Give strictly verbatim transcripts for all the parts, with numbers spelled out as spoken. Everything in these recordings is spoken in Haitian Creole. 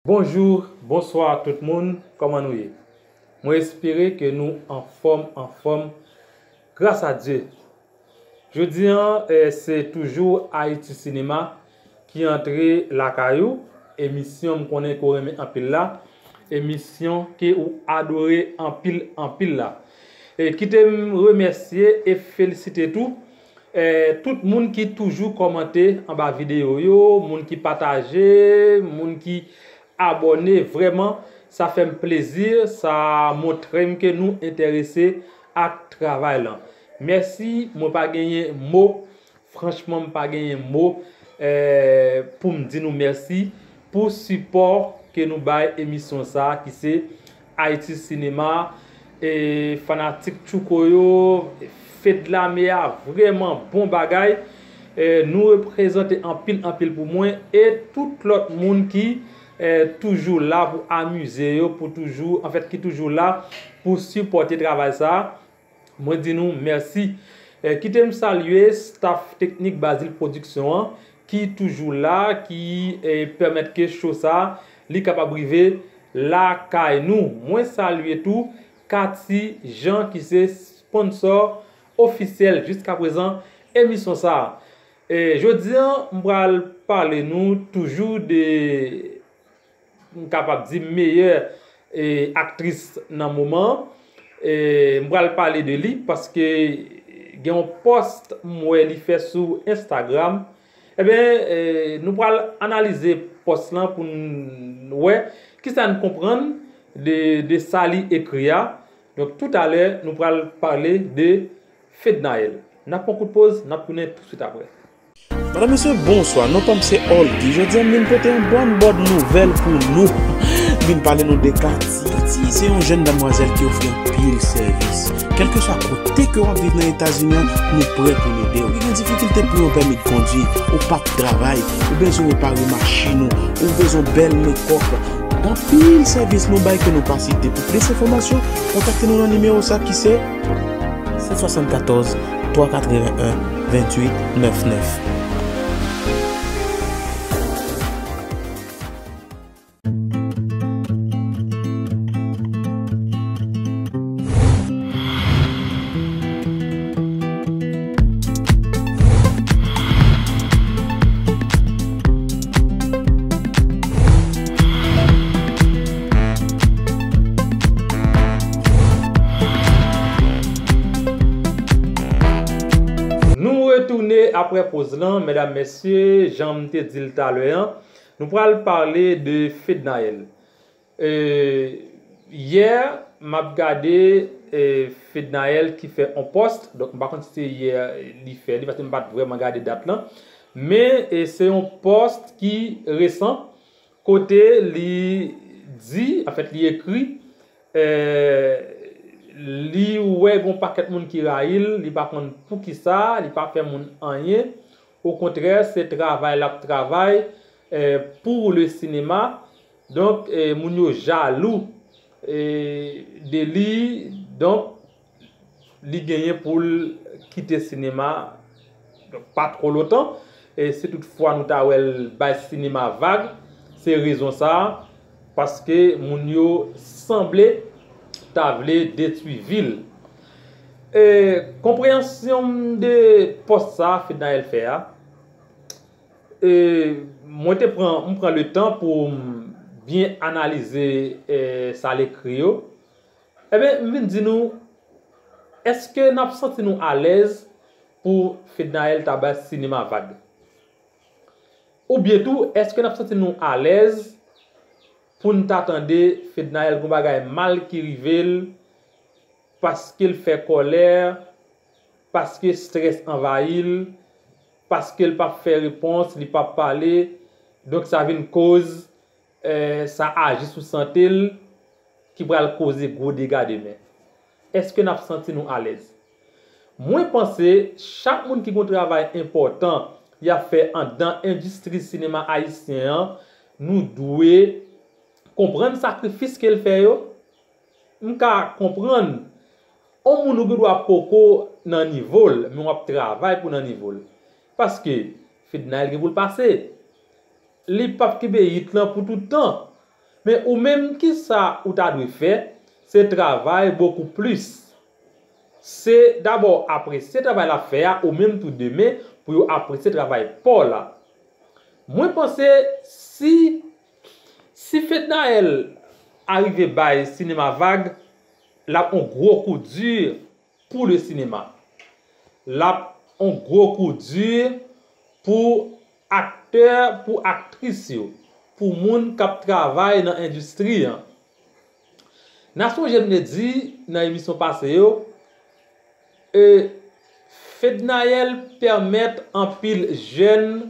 Bonjou, bonswa tout moun, kòman nou ye? Mwen espere ke nou anfòm, anfòm, gras a Dye. Jodi an, eh, se toujou Ayiti Sinema ki antre lakay ou, emisyon m konnen ke w renmen anpil la, emisyon ke ou adore anpil, anpil la. E kite m remèsye e felisite tou, eh, tout moun ki toujou kòmante anba videyo yo, moun ki pataje, moun ki abòne, vrèman, sa fè m plezi, sa montre m ke nou enterese ak travay lan. Mèsi, mwen pa genyen mo, franchman, m pa genyen mo, eh, pou m di nou mèsi pou sipò ke nou bay emisyon sa a, ki se Ayiti Sinema, e fanatik Tchouko yo, Fedlame a, vrèman bon bagay. E nou reprezante anpil, anpil pou mwen, e tout lòt moun ki, e, toujou la pou amize yo, pou toujou, anfèt, ki toujou la pou sipòte travay sa a. Mwen di nou mèsi. E, kite m salye staff teknik Bazil Production an, ki toujou la, ki, e, pèmèt ke show sa a, li kapab rive lakay nou. Mwen salye tou Cathy Jean, ki se sponsor ofisyèl jiskaprezan emisyon sa a. E, jodi an, m pral pale nou toujou de, m kapab di, meyè, e, aktris nan moman an. E, m pral pale de li paske gen yon pòs m wè li fè sou Instagram. Ebyen, e, nou pral analize pòs lan pou n wè kisa n konprann de, de sa li ekri a. Donk, toutalè, nou pral pale de Fednaelle. N ap pran kout poz, n ap tounen tousuit apre. Madam, mesye, bonswa. Non pa m se Olgy. Jodi a, m vin pote yon bòn bòn nouvèl pou nou. M vin pale nou de Cathy. Cathy se yon jèn damwazèl ki ofri anpil sèvis. Kèlkeswa kote ke w ap viv nan Etazini an, nou prè pou n ede w. Ou gen difikilte pou yon pèmi de kondwi, ou p ap travay, ou bezwen repare machin ou, ou bezwen bèl make-up. Anpil sèvis nou bay ke nou pa site. Pou plis enfòmasyon, kontakte nou nan nimewo sa ki se sèt swasannkatòz, twa katrevenn, ventuit nèf nèf. Nou retounen apre poz lan, medam, mesye, jan m te di l talè an, nou pral pale de Fednaelle. E, yè, m ap gade, e, Fednaelle ki fè on pòs, donk m pa konn si se yè li fè li, paske m pa t vrèman gade dat lan. Men, e, se yon pòs ki resan, kote li di, anfèt, li ekri, e, li wè gon pakèt moun ki rayi l, li pa konn poukisa, li pa fè moun anyen. Okontrè, se travay l ap travay, e, pou le sinema. Donk, e, moun yo jalou, e, de li. Donk, li genyen pou l kite sinema, donk, pa twò lontan. E si toutfwa nou ta wè l bay sinema vag, se rezon sa a, paske moun yo sanble ta vle detwi vi l. E, konpreyansyon m de pòs sa a Fednaelle fè a, e, mwen te pran, m pran le tan pou m byen analize, e, sa l ekri yo. Ebyen, m vin di nou, èske n ap santi nou alèz pou Fednaelle ta bay sinema vag? Oubyen tou, èske n ap santi nou alèz pou n ta tande Fednaelle gon bagay mal ki rive l, paske l fè kòlè, paske estrès anvayi l, paske l p ap fè repons, li p ap pale, donk sa vin koz, eh, sa aji sou sante l, ki pral koze gwo dega demen. Èske n ap santi nou alèz? Mwen panse chak moun ki gon travay enpòtan y ap fè anndan endistri sinema ayisyen an, nou dwe konprann sakrifis ke l fè yo. M ka konprann on moun ou gendwa poko nan nivo l, men w ap travay pou nan nivo l. Paske Fednaelle gen pou l pase. Li p ap kenbe hit lan pou tout tan. Men ou menm, kisa ou ta dwe fè? Se travay bokou plis. Se dabò apresye travay l ap fè a, ou menm tou demen, pou yo apresye travay pa w la. Mwen panse si, si Fednaelle arive bay sinema vag, l ap yon gwo kou di pou le sinema. L ap yon gwo kou di pou aktè, pou aktris yo, pou moun k ap travay nan endistri an. N a sonje m te di nan emisyon pase yo, e, Fednaelle pèmèt anpil jèn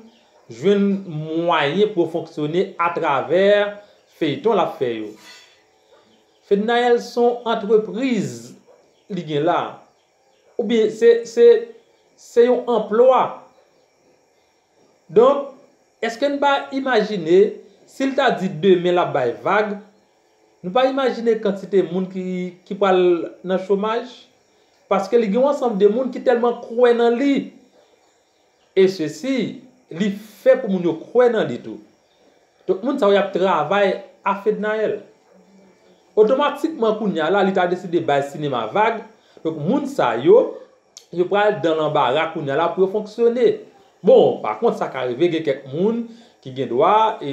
jwenn mwayen pou yo fonksyone atravè feyton l ap fè yo. Fednaelle se yon antrepriz li gen la. Oubyen se, se, se yon anplwa. Donk, èske n pa imajine, si l ta di demen l ap bay vag, nou pa imajine kantite moun ki, ki pral nan chomaj? Paske li gen yon ansanm de moun ki tèlman kwè nan li. E sesi, li fè pou moun yo kwè nan li tou. Donk, moun sa yo y ap travay a Fednaelle. Otomatikman, kounye a la, li ta deside bay sinema vag. Donk, moun sa yo, yo pral dan lanbara kounye a la pou yo fonksyone. Bon, pa kont, sa ka rive, gen kèk moun ki gen dwa e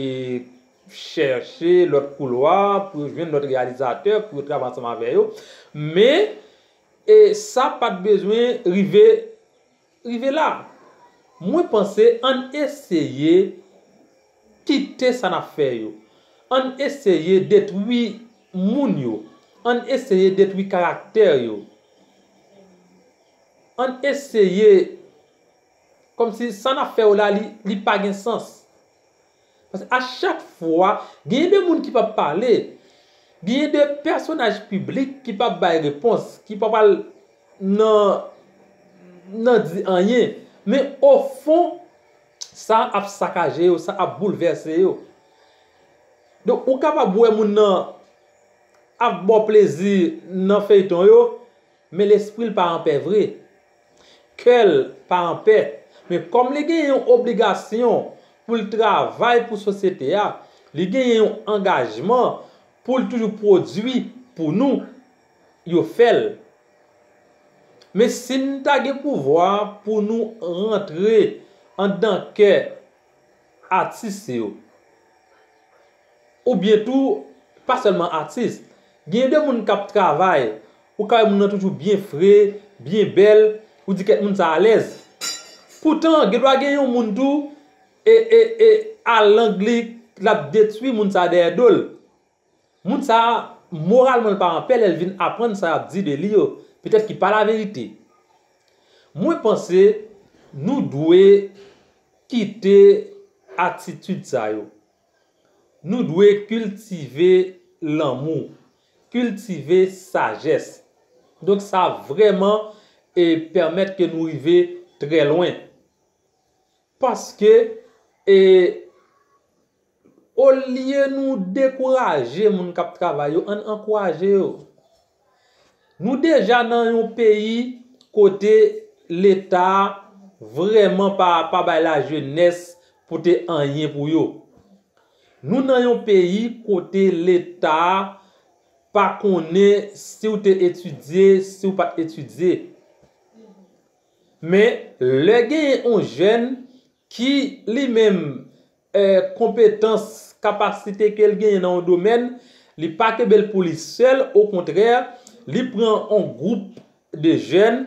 chèche lòt koulwa pou yo jwenn lòt reyalizatè pou yo travay ansanm avè yo. Men, e sa pa t bezwen rive, rive la. Mwen panse ann eseye kite sa n ap fè yo. Ann eseye detwi moun yo. Ann eseye detwi karaktè yo. Ann eseye kòmsi sa n ap fè yo la, li, li pa gen sans. Paske a chak fwa, genyen de moun ki p ap pale, genyen de pèsonaj piblik ki p ap bay repons, ki p ap al nan, nan di anyen. Men ofon, sa ap sakaje yo, sa ap boulvèse yo. Donk, ou kapab wè moun nan ap ba w plezi nan feyton yo, men lespri l pa anpè vre. Kè l pa anpè. Men kòm li genyen yon obligasyon pou l travay pou sosyete a, li genyen yon angajman pou l toujou pwodui pou nou, yo fè l. Men si n ta gen pouvwa pou nou rantre anndan kè atis yo, oubyen tou, pa sèlman atis, genyen de moun k ap travay, ou ka wè moun nan toujou byen fre, byen bèl, ou di kèt moun sa alèz. Poutan, gen dwa gen yon moun tou, e, e, e, a lang li, l ap detwi moun sa dèyè do l. Moun sa a, moralman, l pa anpè lè l vin aprann sa y ap di de li yo, petèt ki pa laverite. Mwen panse nou dwe kite atitid sa yo. Nou dwe kiltive lanmou, kiltive sajès. Donk, sa vrèman, e, pèmèt ke nou rive trè lwen. Paske, e, olye nou dekouraje moun k ap travay yo, ann ankouraje yo. Nou deja nan yon peyi kote Leta vrèman pa, pa bay lajenès pote anyen pou yo. Nou nan yon peyi kote Leta pa konnen si w te etidye, si w pa t etidye. Men, lè genyen yon jèn ki, li menm, e, konpetans, kapasite ke l genyen nan yon domèn, li pa kenbe l pou li sèl, okontrè, li pran yon gwoup de jèn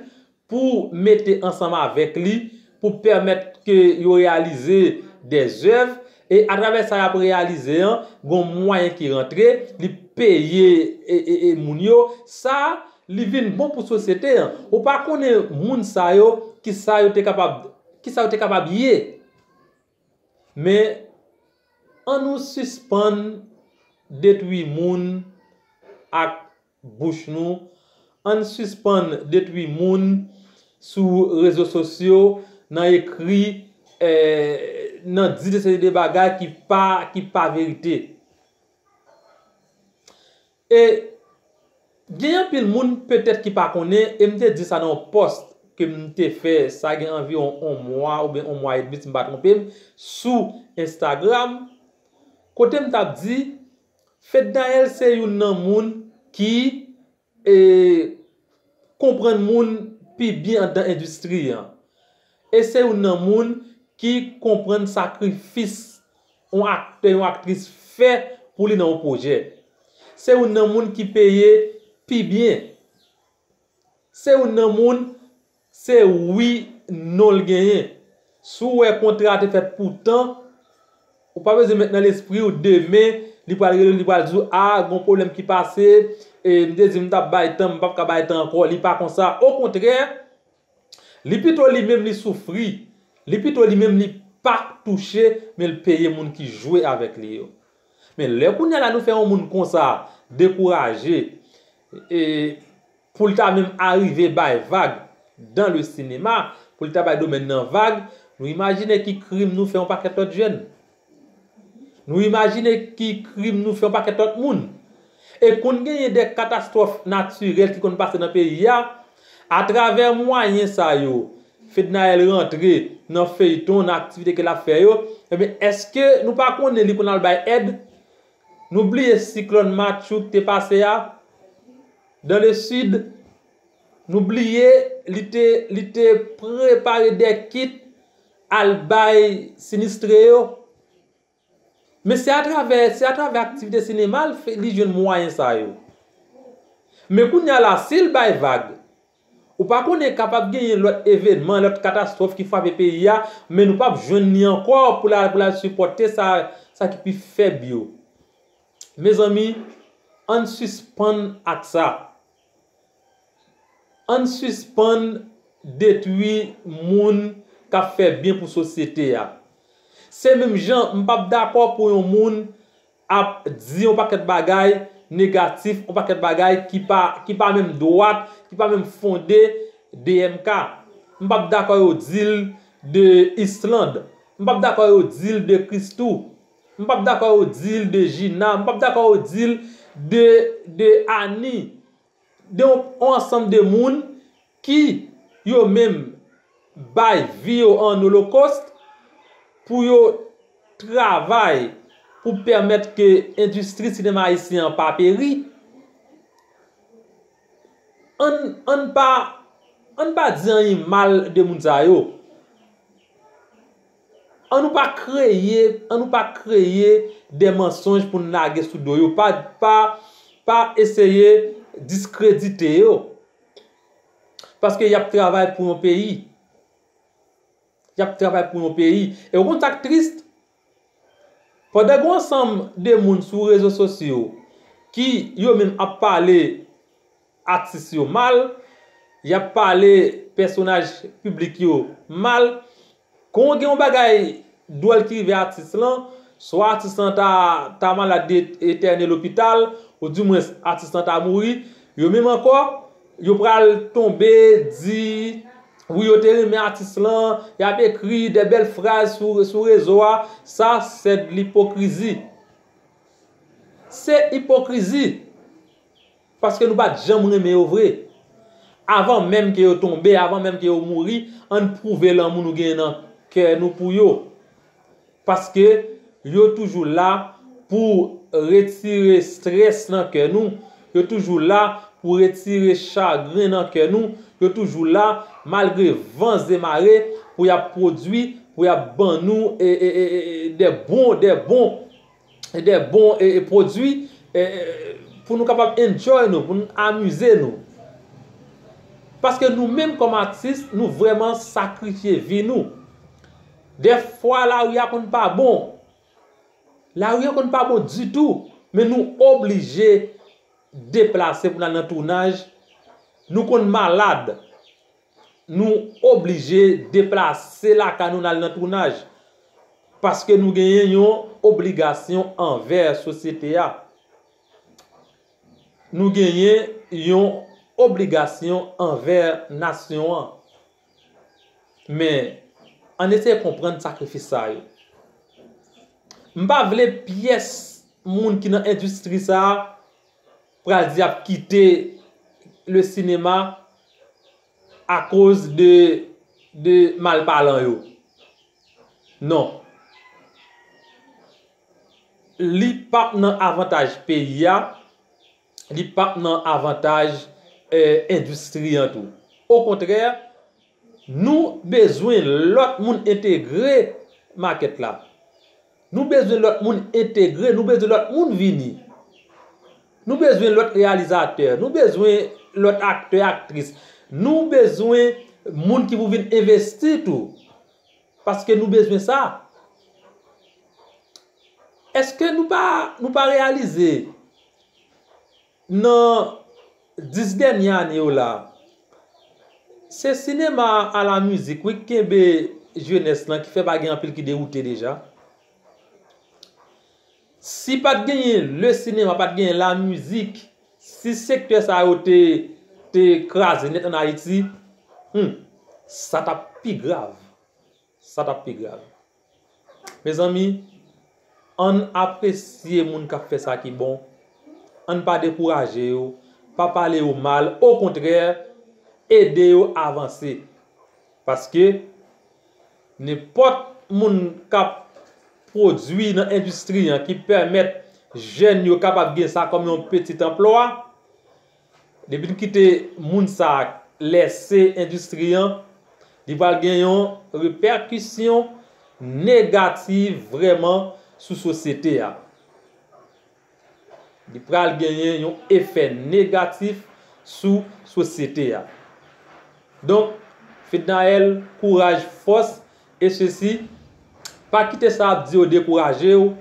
pou mete ansanm avèk li, pou pèmèt ke yo reyalize dèzèv, e atravè sa y ap reyalize an, gen yon mwayen ki rantre, li peye, e, e, e, moun yo. Sa, li vin bon pou sosyete an. Ou pa konnen moun sa yo, kisa yo te kapab, kisa yo te kapab ye. Men, ann nou sispann detwi moun ak bouch nou. Ann sispann detwi moun sou rezo sosyo nan ekri, e, nan di de seri de bagay ki pa, ki pa verite. E gen anpil moun petèt ki pa konnen, e m te di sa nan yon pòs ke m te fè, sa gen anviwon yon mwa oubyen yon mwa edmi, si m pa twonpe m, sou Instagram, kote m t ap di, Fednaelle se youn nan moun ki e, konprann moun pi byen anndan endistri an. E se youn nan moun ki konprann sakrifis yon aktè, yon aktris fè pou li nan yon pwojè. Se youn nan moun ki peye pi byen. Se youn nan moun, se wi, non l genyen. Si w wè kontra a te fèt pou tan, ou pa bezwen met nan lespri w demen li pral rele w, li pral di w, a, gon pwoblèm ki pase, e, m te di m t ap bay tan, m p ap ka bay tan ankò. Li pa konsa. Okontrè, li pito li menm li soufri, li pito li menm li pa touche, men l peye moun ki jwe avèk li yo. Men lè kounye a la nou fè yon moun konsa dekouraje, e, pou l ta menm arive bay vag dans le cinéma, pou l ta bay domèn nan vag, nou imajine ki krim nou fè yon pakèt lòt jèn. Nou imajine ki krim nou fè yon pakèt lòt moun. E konn genyen de katastwòf natirèl ki konn pase nan peyi a, atravè mwayen sa yo, Fednaelle rantre nan feyton, nan aktivite ke l ap fè yo, ebyen, èske nou pa konnen li konn al bay èd? Nou bliye siklòn Matthew k te pase a, dans le sud. Nou bliye li te, li te prepare de kit al bay sinistre yo. Men se atravè, se atravè aktivite sinema l fè, li jwenn mwayen sa yo. Men kounye a la, si l bay vag, ou pa konnen, kapab genyen lòt evènman, lòt katastwòf ki frape peyi a, men nou p ap jwenn li ankò pou l al, pou l al sipòte sa, sa ki pi fèb yo. Mezanmi, ann sispann ak sa. Ann sispann detwi moun k ap fè byen pou sosyete a. Se menm jan m p ap dakò pou yon moun ap di yon pakèt bagay negatif, yon pakèt bagay ki pa, ki pa menm dwat, ki pa menm fonde de M K. M p ap dakò yo di l de Islande. M p ap dakò yo di l de Christoo. M p ap dakò yo di l de Gina. M p ap dakò yo di l de, de Annie. De yon, yon ansanm de moun ki yo menm bay vi yo an olokòst pou yo travay pou pèmèt ke endistri sinema ayisyen an pa peri. Ann, ann pa, ann pa di anyen mal de moun sa yo. Ann nou pa kreye, ann nou pa kreye de mansonj pou n lage sou do yo. Pa, pa, pa eseye diskredite yo. Paske y ap travay pou yon peyi. Y ap travay pou yon peyi. E w konn sa k tris? Pandan gen yon ansanm de moun sou rezo sosyo ki yo menm ap pale atis yo mal, y ap pale pèsonaj piblik yo mal, kon gen yon bagay dwòl ki rive atis lan, swa atis lan ta, ta malad, e, etène lopital, oudimwens atis lan ta mouri, yo menm ankò, yo pral tonbe di, wi, yo te renmen atis lan, y ap ekri de bèl fraz sou, sou rezo a, sa se de lipokrizi. Se ipokrizi. Paske nou pa t janm renmen yo vre. Avan menm ke yo tonbe, avan menm ke yo mouri, ann pwouve lanmou nou genyen nan kè nou pou yo. Paske yo toujou la pou retire estrès nan kè nou. Yo toujou la pou retire chagren nan kè nou. Yo toujou la, malgre van zemare, pou y ap pwodui, pou y ap ban nou, e, e, e, e, de bon, de bon, de bon, e, e, pwodui, e, e, pou nou kapab enjoy nou, pou nou amize nou. Paske nou menm kòm atis, nou vrèman sakrifye vi nou. Dèfwa, lari a konn pa bon. Lari a konn pa bon ditou, men nou oblije deplase pou n al nan tounaj. Nou konn malad. Nou oblije deplase lakay nou, n al nan tounaj. Paske nou genyen yon obligasyon anvè sosyete a. Nou genyen yon obligasyon anvè nasyon an. Men, ann eseye konprann sakrifis sa yo. M pa vle pyès moun ki nan endistri sa a pral di y ap kite le sinema akoz de, de malpalan yo. Non. Li p ap nan avantaj peyi a, li p ap nan avantaj, eh, endistri an tou. Okontrè, nou bezwen lòt moun entegre makèt la. Nou bezwen lòt moun entegre, nou bezwen lòt moun vini. Nou bezwen lòt reyalizatè, nou bezwen lòt aktè, aktris. Nou bezwen moun ki pou vin envesti tou. Paske nou bezwen sa. Èske nou pa, nou pa reyalize nan dis dènye ane yo la, se sinema a la mizik, wi, ki kenbe jenès lan, ki fè pa gen anpil ki dewoute deja. Si pa t genyen le sinema, pa t genyen la mizik, si sektè sa yo te, te kraze nèt ann Ayiti, hmm, sa t ap pi grav. Sa t ap pi grav. Mezanmi, ann apresye moun k ap fè sa ki bon. Ann pa dekouraje yo, pa pale yo mal, okontrè, ede yo avanse. Paske nenpòt moun k ap pwodui nan endistri an ki pèmèt jèn yo kapab gen sa kòm yon pitit anplwa, depi n kite moun sa a lèse endistri an, li pral gen yon repèkisyon negatif vrèman sou sosyete a. Li pral genyen yon efè negatif sou sosyete a. Donk, Fednaelle, kouraj, fòs, e sesi, pa kite sa ap di yo dekouraje w,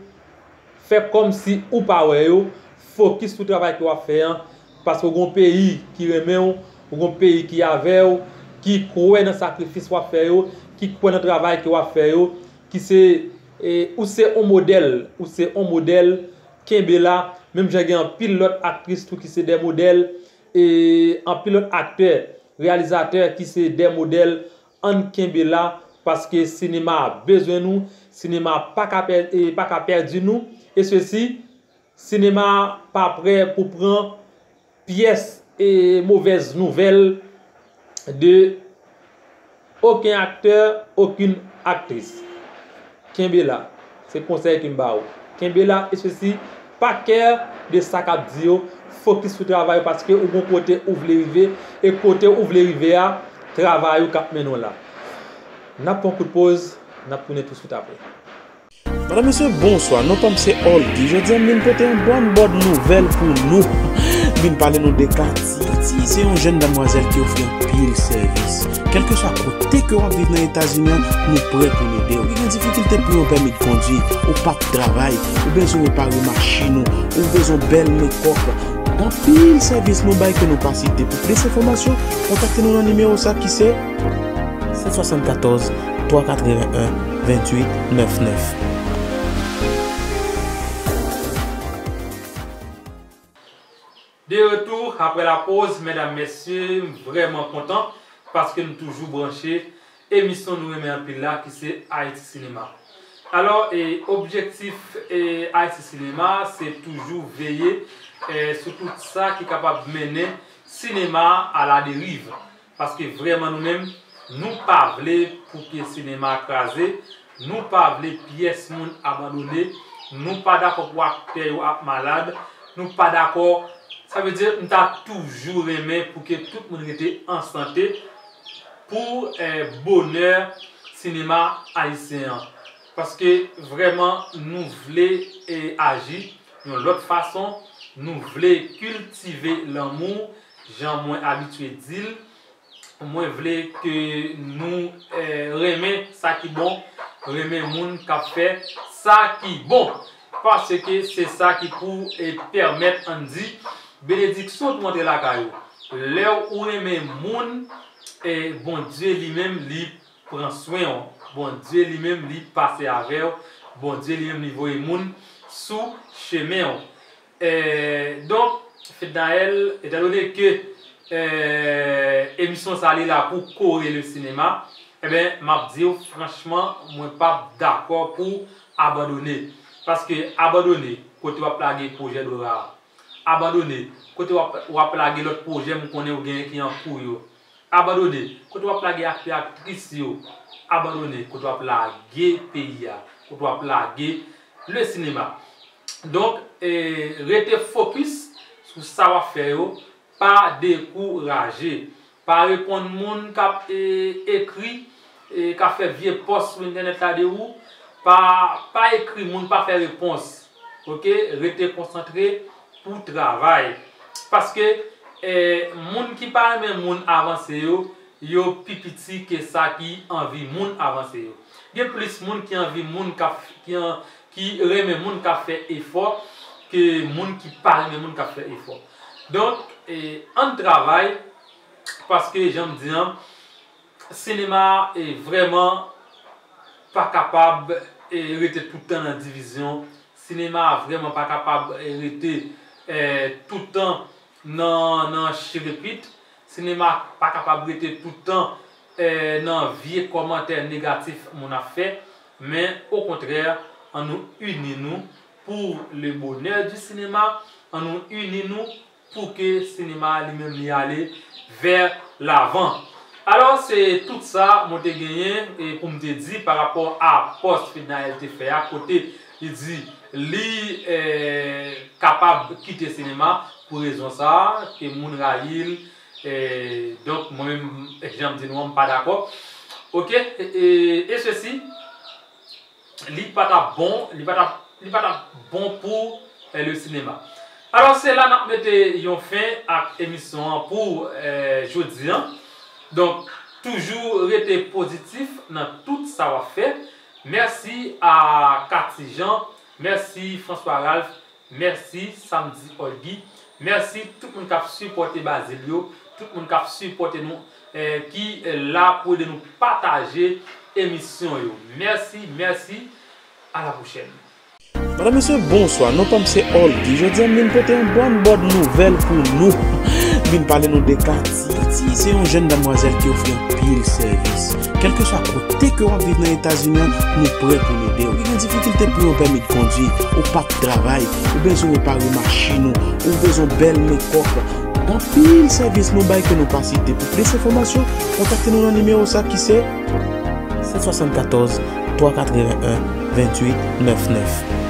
fè kòmsi ou pa wè yo, fokis sou travay ke w ap fè an, paske w gen yon peyi ki renmen w, w gen yon peyi ki avè w, ki kwè nan sakrifis w ap fè yo, ki kwè nan travay ke w ap fè yo, ki se, e, ou se yon modèl, ou se yon modèl, kenbe la, menm jan gen anpil lòt aktris tou ki se de modèl, e anpil lòt aktè, reyalizatè ki se de modèl, ann kenbe la, paske sinema a bezwen nou, sinema a pa ka pè-, e pa ka pèdi nou, e sesi, sinema a pa prè pou pran pyès e movèz nouvèl de okenn aktè, okenn aktris. Kenbe la. Se konsèy ke m ba ou. Kenbe la, e sesi, pa kè de sa k ap di yo, fokis sou travay ou, paske ou gon kote ou vle rive, e kote ou vle rive a, travay ou k ap mennen w la. N ap pran kout poz, n ap tounen touswit apre. Madam, mesye, bonswa. Non pa m se Oldy. Jodi a, m vin pote yon bòn bòn nouvèl pou nou. M vin pale nou de Cathy. Cathy se yon jèn damwazèl ki ofri anpil sèvis. Kèlkeswa kote ke w ap viv nan Etazini an, nou prè pou n ede w. Ou gen difikilte pou yon pèmi de kondwi, ou pa t travay, ou bezwen repare machin ou, ou bezwen bèl mekòp. Anpil sèvis nou bay ke nou pa site. Pou plis enfòmasyon, kontakte nou nan nimewo sa ki se sèt swasann katòz, twa katrevenn en, venntuit nèf nèf. De retour après la pause, medam, mesye, m vrèman kontan paske nou toujou branche emisyon nou renmen anpil la, ki se Ayiti Sinema. Alò, e, objektif, e, Ayiti Sinema, se toujou veye, e, sou tout sa ki kapab mennen sinema a la deriv. Paske vrèman nou menm, nou pa vle pou ke sinema a kraze, nou pa vle pyès moun abandone, nou pa dakò pou aktè yo ap malad, nou pa dakò, sa vle di, m ta toujou renmen pou ke tout moun rete an sante pou, eh, bonè sinema ayisyen an. Paske vrèman nou vle, eh, aji yon lòt fason, nou vle kiltive lanmou, jan mwen abitye di l, mwen vle ke nou, eh, renmen sa ki bon, renmen moun k ap fè sa ki bon. Paske se sa ki pou, eh, pèmèt, ann di, benediksyon tou antre lakay ou. Lè ou renmen moun, eh, Bondye li menm, li pran swen w. Bondye li menm, li pase avè w. Bondye li menm, li voye moun sou chemen w. Eh, donk, Fednaelle, etandone ke, eh, emisyon sa li la pou kore le sinema, enben, m ap di w franchman, mwen p ap dakò pou abandone. Paske abandone, kote w ap lage pwojè Dora a. Abandone, kote w ap, w ap lage lòt pwojè m konnen w genyen ki an kou yo. Abandone, kote w ap lage aktè aktris yo. Abandone, kote w ap lage peyi a. Kote w ap lage le sinema. Donk, e, rete fokis sou sa w ap fè yo, pa dekouraje. Pa reponn moun k ap, e, ekri, e, k ap fè vye pòs sou entènèt la de ou. Pa, pa ekri moun, pa fè repons. Oke? Rete konsantre pou travay. Paske, e, moun ki pa renmen moun avanse yo, yo pi piti ke sa ki anvi moun avanse yo. Gen plis moun ki anvi moun k ap, ki an, ki renmen moun k ap fè efò, ke moun ki pa renmen moun k ap fè efò. Donk, e, ann travay, paske jan m di an, sinema, e, vrèman pa kapab, e, rete tout tan nan divizyon. Sinema vrèman pa kapab, e, rete, e, tout tan nan, nan chirepit. Sinema pa kapab rete tout tan, e, nan vye kòmantè negatif moun ap fè. Men, okontrè, ann nou ini nou pour le bonheur du cinéma. Ann nou ini nou pou ke sinema a li menm li ale vè lavan. Alò, se tout sa mwen te genyen, e, pou m te di pa rapò a pòs Fednaelle te fè a, kote li di li, e, kapab kite sinema pou rezon sa a, ke moun rayi l. E, donk, mwen menm, jan m di nou an, m pa dakò. Oke? E, e, e sesi, li pa t ap bon, li pa t ap, li pa t ap bon pou, e, le sinema. Alò, se la n ap mete yon fen ak emisyon an pou, e, jodi an. Donk, toujou rete pozitif nan tout sa w ap fè. Mèsi a Cathy Jean, mèsi François Ralph, mèsi Samedi Olgy, mèsi tout moun k ap sipòte Bazil yo, tout moun k ap sipòte nou, e, ki, e, la pou ede nou pataje emisyon yo. Mèsi, mèsi, a la pwochèn. Madam, mesye, bonswa. Non pa m se Olgy. Jodi a, m vin pote yon bòn bòn nouvèl pou nou. M vin pale nou de Cathy. Cathy se yon jèn damwazèl ki ofri anpil sèvis. Kèlkeswa kote ke w ap viv nan Etazini an, nou prè pou n ede w. Ou gen difikilte pou yon pèmi de kondwi, ou pa t travay, ou bezwen repare machin ou, ou bezwen bèl mekòp. Anpil sèvis nou bay ke nou pa site. Pou plis enfòmasyon, kontakte nou nan nimewo sa ki se sèt swasannkatòz, twa katrevenn, ventuit nèf nèf.